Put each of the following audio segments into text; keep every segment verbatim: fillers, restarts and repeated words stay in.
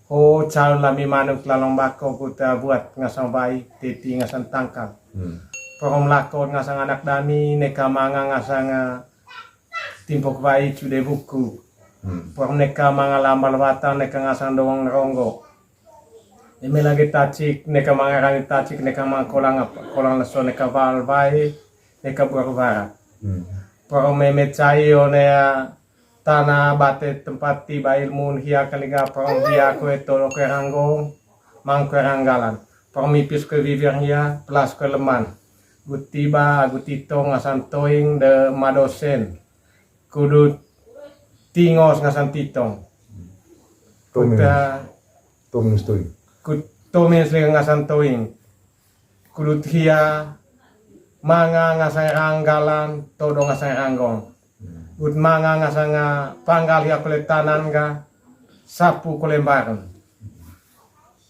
Ho caun lami manuk lalong bako kut buat ngasang wai, teti ngasang tangkal. Pahom lako ngasang anak dani, neka manga ngasang, ah, timpok wai cude buku. Pahom neka manga lambal watang, neka ngasang doang ronggo. Eme lage tacik, neka manga rani tacik, neka manga kolang apa, kolang leso, neka wal wai, neka buar wara. Pahom eme cai one, ah, tana bate tempat tiba ilmun hia kaliga, pahom hia kue tolo kue ranggong, mang kue ranggalan. Pahom ipis kue wiwir hia, pelas kue leman. Gut tiba, agut titong, ngasang toing, de madosen. Kudut tingos ngasang titong. Tomes. Kuta Tomes toing. Kut tomes lega ngasang toing. Kudut hia manga ngasang ranggalan, todo ngasang ranggong. Ut manga ngasang, ah, panggal hia kole tanan ga, sapu kole mbareng.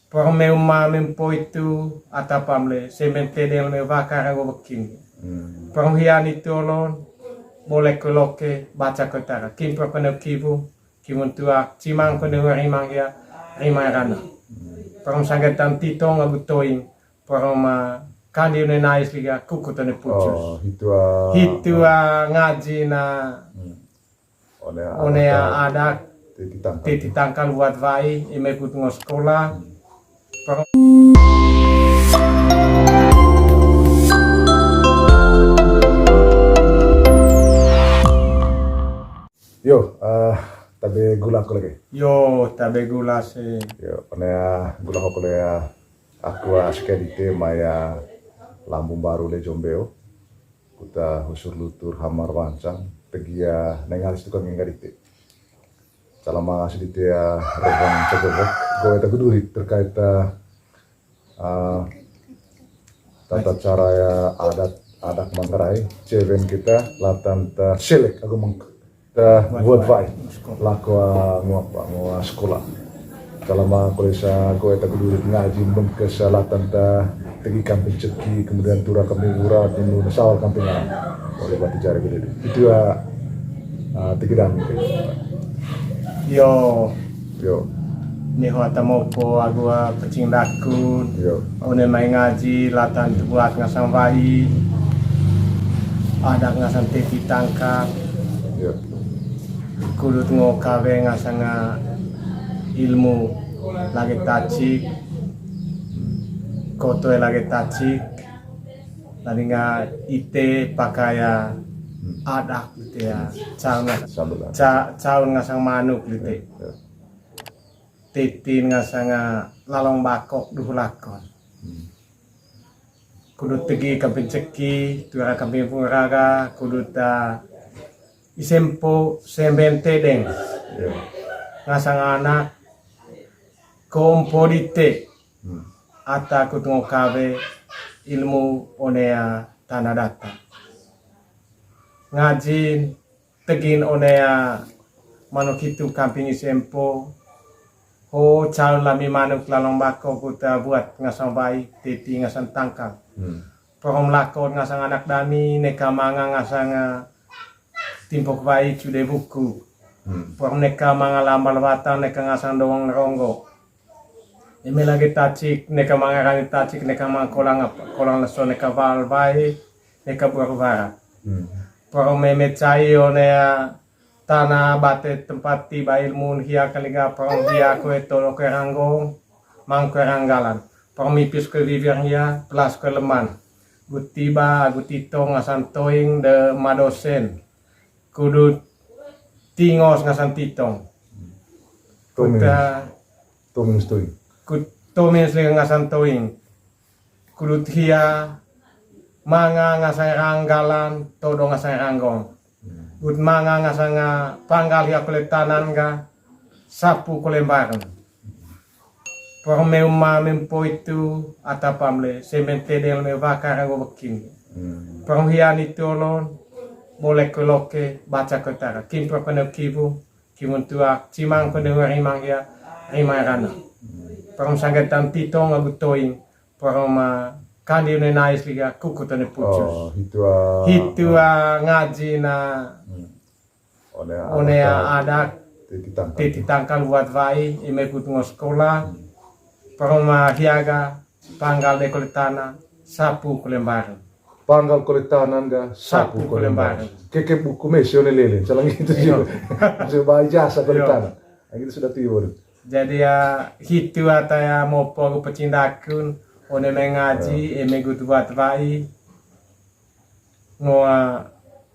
Pahom me uma mempo itu, ata pamle, semben tedeng me waka rago wekin. Pahom hia ni tolon, bolek kue loke, baca kue tara, kimpro kue kibu, kimun tuak, cimang kue rimang hia, rimang rana. Pahom sanggetan titong agu toing, pahom, ah, kandi one nais liga, kukut one pucus. Oh, hitu, ah, hitu, ah, ngaji na. One, one adat, adat titi tangkal. Titi tangkal buat wai, eme kut ngo sekolah. Pahom. Yo, eh, tabe gula ko lagi. Yo, tabe gula se. Yo, one, eh, gula ko lagi ya. Aku, eh, asik ya di tema ya Lambung Baru le Jombeo. Kuta husur lutur hamar wancang, tegia nengalis tukang nggadite. Calama sedite ya revang cegobok, goe tagudurit terkait, eh, ah, tata cara ya adat, adat Manggarai, cewen kita, latan ta selek agu meng-, ta buat wai. Lako, ah, ngua apa, ngua sekolah. Calama kolesa goe tagudurit ngaji mengkes latan ta tegi kamping ceki, kemudian tura kamping ura, tunu sawal kamping alam. Oleh batu jari gede. Itu ya, ah, tegi dan. Yo. Yo. Ni ho ata mopo agu, ah, pecing dakun. Yo. One mai ngaji, latan tu buat ngasang wai. Adat ngasang teti tangkap. Yo. Kudut ngo kawe ngasang, ah, ilmu lage tacik, kotoe lage tacik, lalinga ite pakaya adat lite ya, caun ngas-, ca-, caun ngasang manuk lite. Titin ngasang, ah, lalong bakok duhu lakon. Kudut tegi kamping ceki, tuara kamping puraga, kudut, ah, isempo semben tedeng. Ngasang anak, kompo dite. Ata kut ngo kawe ilmu one, ah, tana data. Ngajin, tegin one, ah, manuk hitu kamping isempo. Ho caun lami manuk lalong bako kut buat ngasang wai, teti ngasang tangkal. Pahom lakon ngasang anak dani, neka manga ngasang, ah, timpok wai cude buku. Pahom neka manga lambal watang, neka ngasang doang ronggo. Eme lage tacik, neka manga rani tacik, neka manga kolang apa, kolang leso, neka wal wai, neka buar wara. Pahom eme cai one, ah, tana bate tempat tiba ilmun hia kaliga, pahom hia kue tolo kue ranggong, mang kue ranggalan. Pahom ipis kue wiwir hia, pelas kue leman. Gut tiba, agut titong, ngasang toing, de madosen. Kudut tingos ngasang titong. Tomes. Kuta Tomes toing. Kut tomes le ngasang toing. Kudut hia manga ngasang ranggalan, todo ngasang ranggong. Ut manga ngasang, ah, panggal hia kole tanan ga, sapu kole mbareng. Pahom me uma mempo itu, ata pamle, semben tedeng me waka rago wekin. Pahom hia ni tolon, bolek kue loke, baca kue tara, kimpro kue kibu, kimun tuak, cimang kue rimang hia, rimang rana. Pahom sanggetan titong agu toing, pahom, ah, kandi one nais liga, kukut one pucus. Oh, hitu, ah, hitu, ah, ngaji na. One, one adat, adat Titi tangkal. Titi tangkal buat wai, eme kut ngo sekolah, perumah hiaga, panggal de kole tanan, sapu kole mbareng. Panggal kole tanan ga, sapu kole mbareng. Keke buku mesi one lele, salah gitu sih. Iya. Coba ijazah kole tanan. Nah, gitu sudah tiba. Jadi ya, hitu ata ya mopo aku pecindakun, one mengaji, eme kut buat wai. Ngoa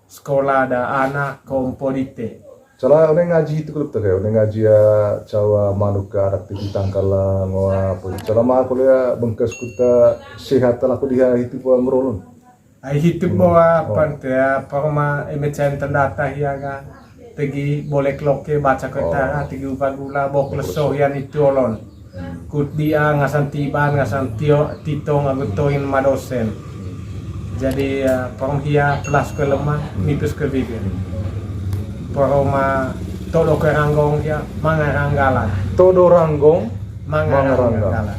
sekolah da anak ko mpo dite. Sala one ngaji itu kut kayak one ngaji ya cawa manuk ke anak titi tangkal lah ngoa apa. Sala ma aku ya bengkes kuta sehat lah aku dia itu buat ngerolon. Ai hitu bawa apa ya, apa ma eme cen terdata hiaga. Tegi bolek loke baca kota, tegi upa gula, bok leso hian itu olon. Kut dia ngasan tiban, ngasan tio, titong agu toin madosen. Jadi, eh, porong hia pelas ke lemah, mipis ke bibir. Porong ma todo ke ranggong hia, mangaranggalan. Todo ranggong, mangaranggalan.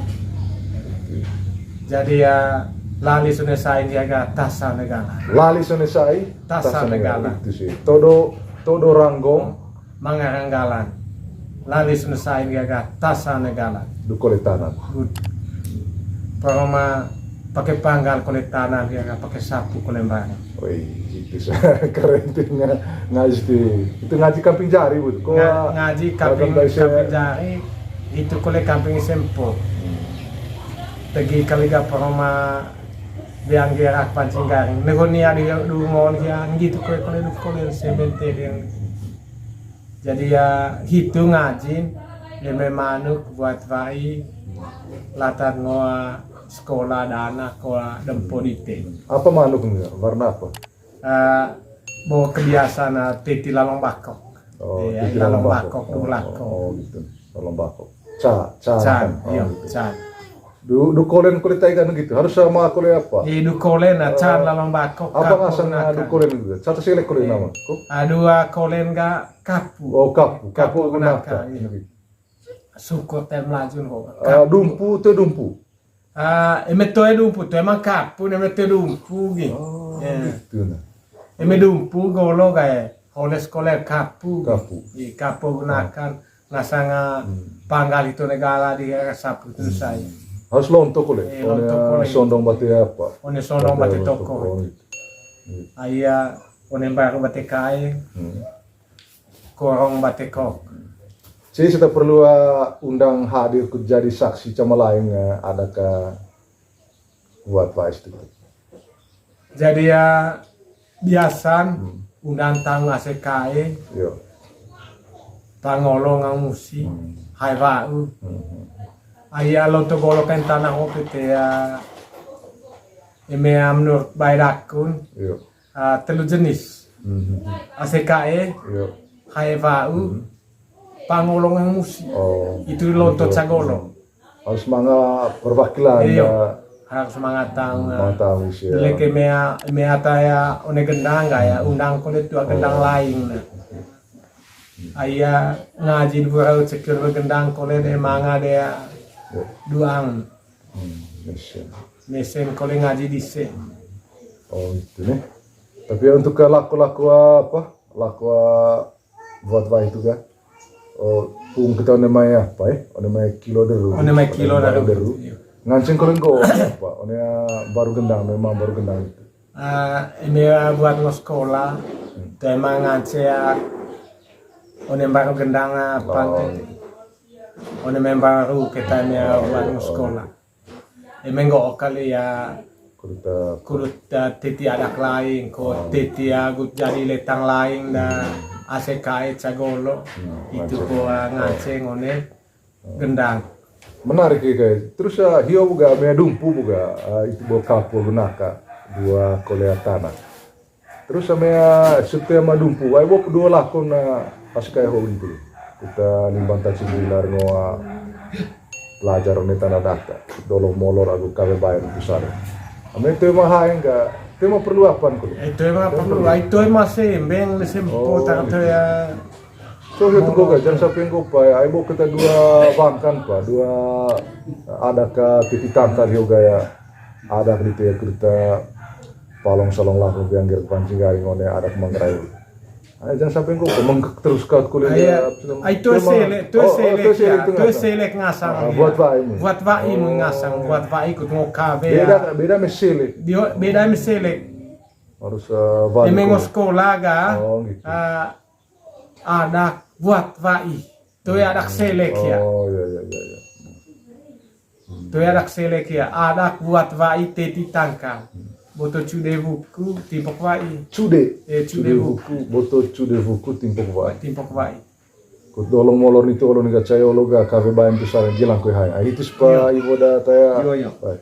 Jadi ya, lali sune sain hia ga tasa negala. Lali sune sai, tasa negala. Itu sih. Todo, todo ranggong, mangaranggalan. Lali sune sain gaga tasa negala. Du kole tanan. Good. Porong ma pake panggal kole tanan gaga pake sapu kole mbareng. Wih, itu sih. Keren tuh ngaji. Itu ngaji kamping jari, Bud. Ngaji kamping jari. Itu kole kamping sempo. Tegi kali ga porong ma beanggerak pancing garing. Negon ni adi du ngon hia, gitu kole kole du kole semente yang. Jadi ya hitu ngajin, eme manuk buat wai, latar ngoa sekolah dana koa dempo dite. Apa manuk enggak? Warna apa? Eh, bawa kebiasaan, eh, titi lalong bakok. Oh, iya, titi lalong bakok, du lakok. Oh, gitu. Lalong bakok. Ca, ca. Can, iya, can. Du, du kolen kole tai kan gitu. Harus sama kole apa? Iya, du kolen, nah, can lalong bakok. Apa ngasang du kolen gitu? Satu selek kole nama. Ah, dua kolen ga kapu. Oh, kapu. Kapu gunaka, iya. Suko tem lajun kok. Ah, dumpu, tu dumpu. Ah, eme toe dumpu, toe mang kapu, eme toe dumpu, gitu. Oh, gitu, nah. Eme dumpu, golo kayak, oles koler kapu. Kapu. Iya, kapu gunakan, nasanga panggal itu negara di sapu itu saya. Harus lontok kole. Iya, lontok kole. Sondong bate apa? One sondong bate toko. Aya, one baru bate kae. Korong bate kok. Jadi, kita perlu, eh, undang hadir ku jadi saksi cama lain, eh, ada ke buat Faiz itu. Jadi ya, biasan undang tamu A C K E. Yo. Pangolo ngang musi, hai wa'u. Aya lonto golo kain tanah O P T ya, eme menurut bae dakun. Yo. Ah, telu jenis. A C K E, hai wa'u, pangolo ngang musi. Oh, itu lonto cagolo. Harus manga perwakilan. Iya. Harus manga tamu. Manga tamu sih. Leke mea, mea taya one gendang kayak undang kole tua gendang lain. Nah. Aya ngaji dua rau cekir gendang kole de manga de duang. Mesen. Mesen kole ngaji dise. Oh, itu nih. Tapi ya untuk ke laku-laku apa? Laku buat wai itu kan. Oh, pung kita one mai apa, eh? One mai kilo deru. One mai kilo deru. Iya. Nganceng kole nggo apa? One baru gendang, memang baru gendang itu. Ah, ini ya buat ngo sekolah. Tema ngance ya. One baru gendang apa? One memang baru kita ini ya buat ngo sekolah. Eme nggo kali ya, kuruta titi adat lain, ko titi agut jadi letang lain da A C K E cagolo, itu ko, ah, nganceng one gendang. Menarik ya, guys. Terus, ah, hio buga, mea dumpu buga, ah, itu bo kapu gunaka, dua kolea tanah. Terus sama ya, sute ama dumpu, ai bo dua lakon na pas kayak ho gitu. Kita limbang ta cimbilar ngoa pelajar one tanah data, dolong molor agu kawe bayar itu sana. Ama itu emang haeng ga, itu emang perlu apaan kudu? Itu emang perlu, itu emang sembeng, sempo tak ada ya. So, ya tunggu ga, jangan sampai nggo pa ya, ai bo kita dua bangkan pa, dua ada ka titi tangkar yoga ya, ada kerita ya, kerita palong salong laku biang ger pancing garing one ada kemanggerai. Eh, jangan sampai kau menggek terus kau kuliah. Iya. Ai, toe selek, toe selek, ya, toe selek ngasang, buat wa'i mu. Buat wa'i mu ngasang, buat wa'i kut ngo kawe. Beda, beda me selek. Dio, beda me selek. Harus, eh, wa'i. Eme ngo sekolah ga, oh, gitu. Eh, adak buat wa'i. Toe adak selek, ya. Oh, iya, iya, iya, iya. Toe adak selek, ya. Adak buat wa'i teti tangkal. Boto cude wuku timpok wa'i. Cude. Eh, cude wuku. Boto cude wuku timpok wa'i. Timpok wa'i. Kut dolong molor nitu olo ni ga cai olo ga kawe baen tu sare gilang kue hai. Ai, itu sepa iwo da taya. Iya, iya. Baik.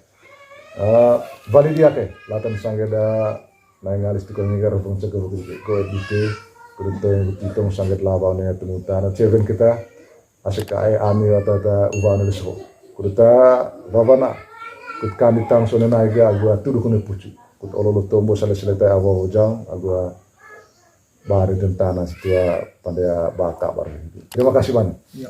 Ah, wali dia ke, latan sangge da. Nai ngalis tu kami gar pengcek ke bukit ko edite. Kudu tong bukit tong sangget lawa ne temu tanah ceven kita. Asik kae ami wata ta uwa ne leso. Kudu ta wawana. Kut kami tang sone nai ga agu tudu kone pucu. Kut olo lo tombo sale sale ta awa ojang agu bari tentana situa pandai baka bar. Terima kasih banyak. Iya.